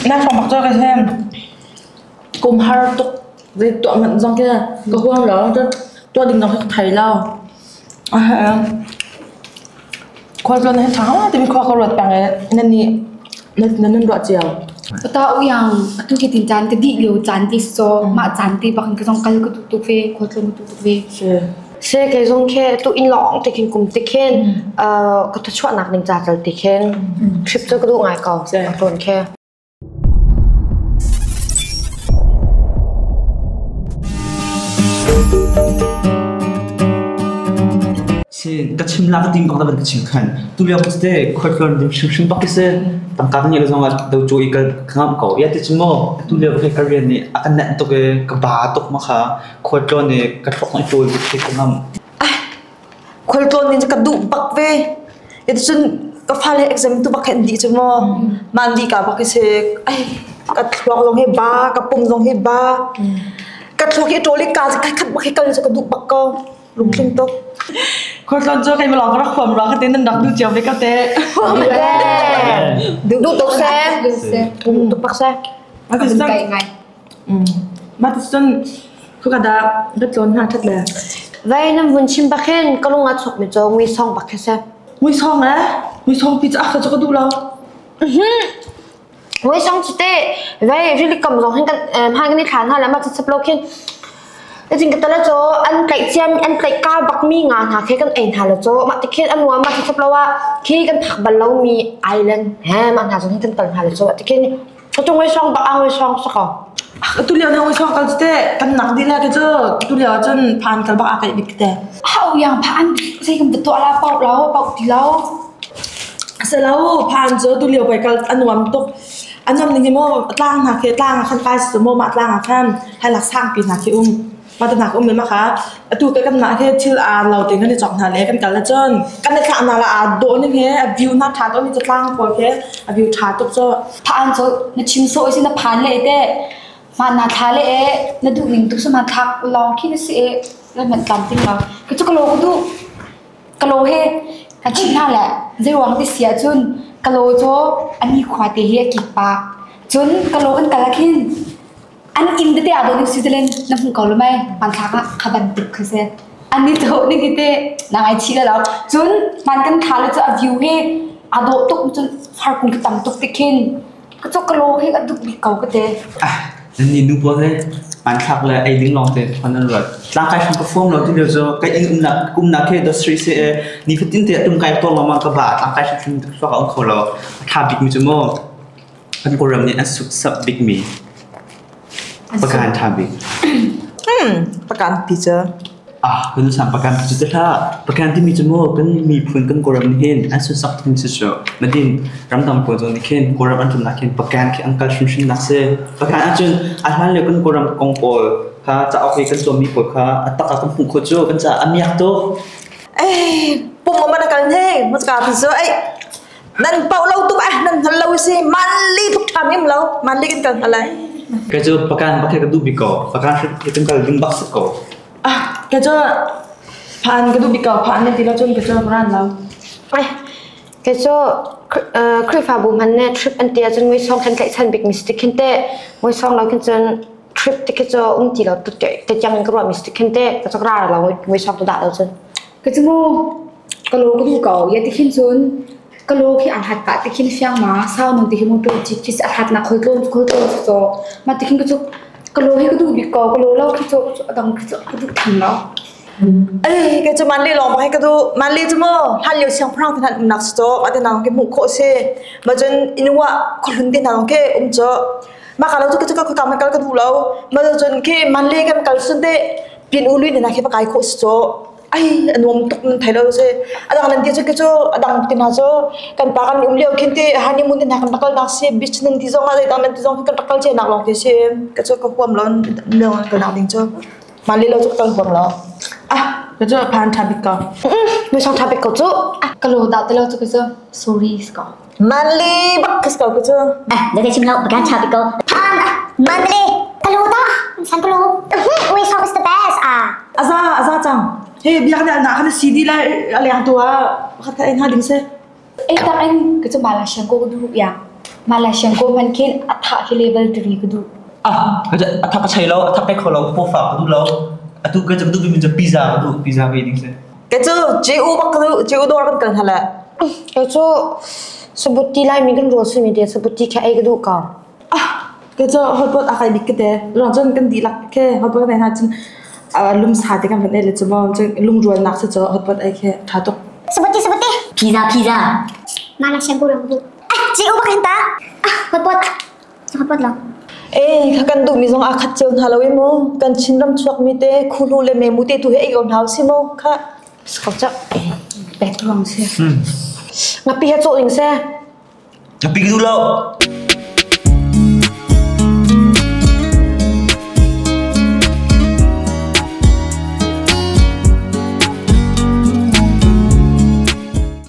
Na fang bak ka hem. Kum har tuk zei tuah manh zong khi ka huam lo tuah ding zong khi ka thei lo. Khua tlawn hi ṭha timi khua ka ruat peng i nan nih nan nan ruah cio. Ta uyang atu khi tin caan ka dih lio caan ti so mah caan te bak in ka zong kal ka duh tuk ve khua tlawn ka duh tuk ve. Se kei zong khi tu inn lawng te khin kum te khin ka thuachuahnak ding ca cal te khin trip cu ka duh ngai ko tlawn khi. Ka chim la ka tim bak na ka chim khan tu lio te khuatlawn ding hrimhrim bak se tangka ka ngeih zong ah do chu i kal ngam ko ya ti chu mo tu lio ka career nih a kan nenh tuk i ka ba tuk ma kha khuatlawn i ka thlok ngai ṭawl bik ka ngam. Khualtlawn ning cu ka duh bak ve. Cun ka fale exam tu bak khin dih cu maw. Man di ka bak si. Ai ka thluak zong hi ba, ka pum zong hi ba. Ka thluak hi ṭawl i ka khat bak hi kal cu ka duh bak ko. Lungtling tuk. Khualtlawn cu kei malong ka rak huam ra ka te nan rak duh cio ve ka te. Duh tuk seh. Duh tuk bak seh. Ngai. Mah ticun khua dah va tlawn hna ṭhat le? Vai nan vun chim bak hin ka lung a chuak mi cu nguisawng bak khi si. Nguisawng eh? Nguisawng pi cu a ka cu ka duh lo. Nguisawng cu te vai rili kam zong hin kan hman kan i thla hna le mah cu lo khin Cin ka tala cu an tlaih ciam an tlaih kar bak mi nga hna khi kan ei hna lo cu mah ti khin an nuam mah ti lo ah khi kan phak bal lo mi island he mah hna zong hin kan tal hna lo cu ti khin Tu ngoi song bak ngoi song sako. Tu lio na ngoi song kal te kan nak di la ke chu tu lio cun phan kal bak a kai bik te. Hau yang phan sei kan to la pau lo pau ti lo. Selo phan chu tu lio pai kal anuam tuk. Anuam ning mo tlang na ke tlang khan kai su mo ma tlang khan hai lak sang pi na ki um. Mah te nak um ma kha atu ke kan mah he thil aa lo te kan i chok hna le kan kal cun kan i thlah hna la aa dawh ning he a view na tha to ni tlang pawl he a view tha tuk cu. Phan cu na chim so si na phan le te ma na thla le e na duh ning tuk so ma thlak lawng khi na si e na man tlam ting lo ka chu ka lo ku du ka lo he ka chim hna le zeiruang ti sia cun ka lo cu ani khua te hi a kik pa cun ka lo kan kal khin An inn tete ah dawh Switzerland na hmuh ko lo mei hmanthlak ah kha bantuk kha si. An i dawh ning hi te na ngaichih lo. Cun hman kan thla le cu a view hi aa dawh tuk cun farkung khi tam tuk ti khin ka cuk ka lo hi a duk bik ko ka te. Ah, nan ni nu pawl he hmanthlak le ei ding lawng te hman an ruat. Tlangkai hram ka fuam lo ti lio cu ka inn umnak umnak khi industry si e nifatin te tum kai to lama ka ba tlangkai hrim hrim suak a um kho lo. A tha bik mi cu mu Kan Kawlram nih an suksak bikmi pakan ṭha bik. Pakan pi cu. Ah, kan sang pakan pi cu te hlah. Pakan timi cu mu kan miphun kan Kawlram nih hin an sunsak thing si cu. Madin ramdang pawl zong nih khin Kawlram an ṭumnak khin pakan khi an kal hrimhrim nak si. Pakan ahcun a hlan lio kan Kawlram kong pawl kha cauk i kan cawnmi pawl kha a tak ah kan hmuh khawh cu kan caah a miak tuk. Eh, pum ma na kal he, ma ka pi cu ai Nan pauh lo tuk ah nan hngal lo si man li tuk ṭham im lo man li kan kal hna lai. Ka cu pakan bak ka duh bik ko. Pakan kan kal ding bak si ko. Ah, ka cu phan ka duh bik ko. Phan nan ti lo cun ka cu ran lo. Ai, ka cu Khrihfabu hman ne trip an ti ahcun ngui song khan tlaihchan bik mi si khin te ngui song lo khin cun trip ti khi cu um ti lo te tiang in ka ruah mi si khin te ka cu ra lo ngui song tu dah lo cun. Ka cu mu Ka lo ka duh ko. Ya ti khin cun ka lo khi an hat pah ti khin fiang ma sau nung ti khi motor cit khi a hat nak khoi tlon khoi tlon so ma ti khin ka cu ka lo hi ka duh bik ko ka lo lo khi cu adang khi cu ka duh tham lo. Ei ka cu man li lawng bak ka duh man li cu mo hlan lio siang phrang te han nak so ma te nang ke hmuh khawh si ma cun inuwa kholun te nang ke um cho ma ka lo cu ka cu ka kam kal ka duh lo ma cun ke man li kan kal sun te pin ului ne na ke pa kai khawh si cho ai a nuam tuk nan thei lo si adang nan ti cu cu adang ti hna cu kan pa kan um lio khin ti honeymoon ti hna kan rakal nak si beach nan ti zong ah zeidang nan ti zong kan rakal che nak lawng ti si ka cu ka huam lo leo ka nak ding cu man li lo cu ka huam lo ah ka cu phan tha bik ko mi song tha bik ko cu ka lo da te lo cu ka cu sorry ko man li bak ka ko cu eh da chim lo kan tha bik ko phan man li ka lo da san ka lo we song is the best ah Aza aza cang. He biak na na kan CD lai a leng tu ah khat in ha ding se. Eh tak in ka chu Malaysia ko du ya. Malaysian ko man khin a tha khi level 3 ka duh. Ah, ka a thak ka chei lo, a thak kai kho lo, po fa ka duh lo. Atu ka ka duh mi cu pizza ka duh, pizza ka ding si. Ke cu JU bak ka duh, JU dawr kan kal hala. Ke cu sabuti lai mi kan rawl simi te sabuti kha ei ka duh ko. Ah, ke cu hotpot a kai bik ke te. Rong cun kan dihlak ke hotpot kan hna cun lumsa te kan van ei le cu mo cun lungrual nak si cu hotpot ei khi tha tuk. Sabuti sabuti. Pizza pizza. Malaysian ko rong duh. Ah, JU bak hin ta. Ah, hotpot. Hotpot lo. Eh, kha kan duh mi zong a khat cio hna lo i mu. Kan Chinram chuak mi te khulu le memu te tu he ei ko hna si mu. Kha. Ko cha. Pek ruang si. Ngapi he cawh ning se. Ngapi ka duh lo.